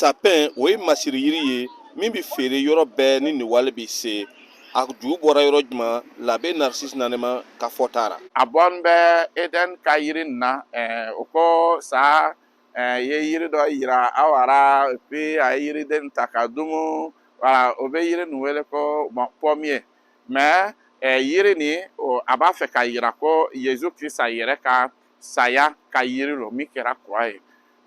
Sapin, o ye masiri yiri ye min bɛ feere yɔrɔ bɛɛ ni Nowɛli bɛ se. A ju bɔra yɔrɔ jumɛn? L'abbé Narcisse Nanema ka fɔta ra. A bɔn bɛ Eden ka yiri nin na, o ko sa ye yiri dɔ yira Awa ra, et puis a ye yiriden ta ka dumu. Voilà, o bɛ yiri nin wele ko, bon, pommier. Mais yiri nin, a b'a fɛ ka yira ko Yesu Krista yɛrɛ ka saya ka yiri lo min kɛra croix ye.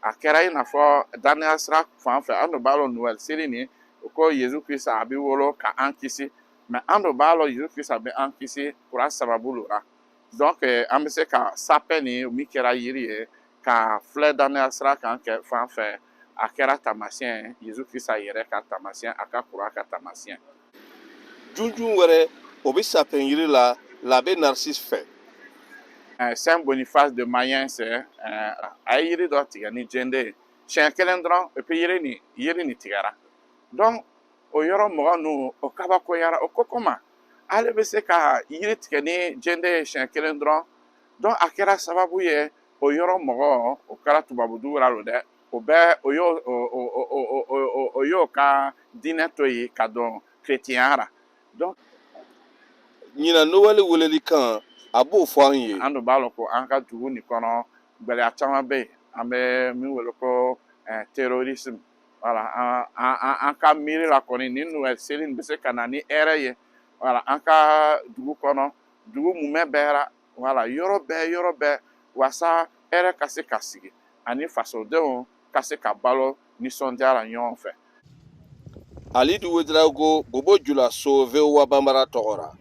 A kɛra i n'a fɔ danaya sira fan fɛ, an dun b'a lɔn Noël seli nin, o ko Yesu Krista a bɛ wolo ka an kisi. Mais an dun b'a lɔn Yesu Krista bɛ an kisi croix sababu lo la. Donc an bɛ se ka sapin nin min kɛra yiri ye ka filɛ danaya sira kan kɛ fan fɛ, a kɛra taamasiyɛn, Yesu Krista yɛrɛ ka taamasiyɛn, a ka croix ka taamasiyɛn. Junjun wɛrɛ, o bɛ sapin yiri la l'abbé Narcisse fɛ. Saint Boniface de Mayence, a ye yiri dɔ tigɛ ni jende ye siɲɛ kelen dɔrɔn, et puis yiri nin tigɛra. Donc o yɔrɔ mɔgɔ ninnu, o kabakoyara, o ko comment ale bɛ se ka yiri tigɛ ni jende ye siɲɛ kelen dɔrɔn? Donc a kɛra sababu ye, o yɔrɔ mɔgɔ, o kɛra tubabu dugu la lo dɛ, o bɛɛ o y'o o y'o ka diinɛ to yen ka don chrétien ra. Donc Ɲinan Nowɛli weleli kan, a b'o fɔ an ye. An dun b'a lɔn ko an ka dugu nin kɔnɔ, gɛlɛya caman bɛ yen, an bɛ min wele ko terrorisme. Voilà, an ka miiri la kɔni, nin Noël seli nin bɛ se ka na ni hɛrɛ ye, voilà, an ka dugu kɔnɔ, dugu mumɛ bɛɛ ra, voilà, yɔrɔ bɛɛ, yɔrɔ bɛɛ, wasa hɛrɛ ka se ka sigi ani fasodenw ka se ka balo nisɔndiya la ɲɔgɔn fɛ. Alidu Wedrago, Bobo Julaso, VOA Bambara tɔgɔ ra.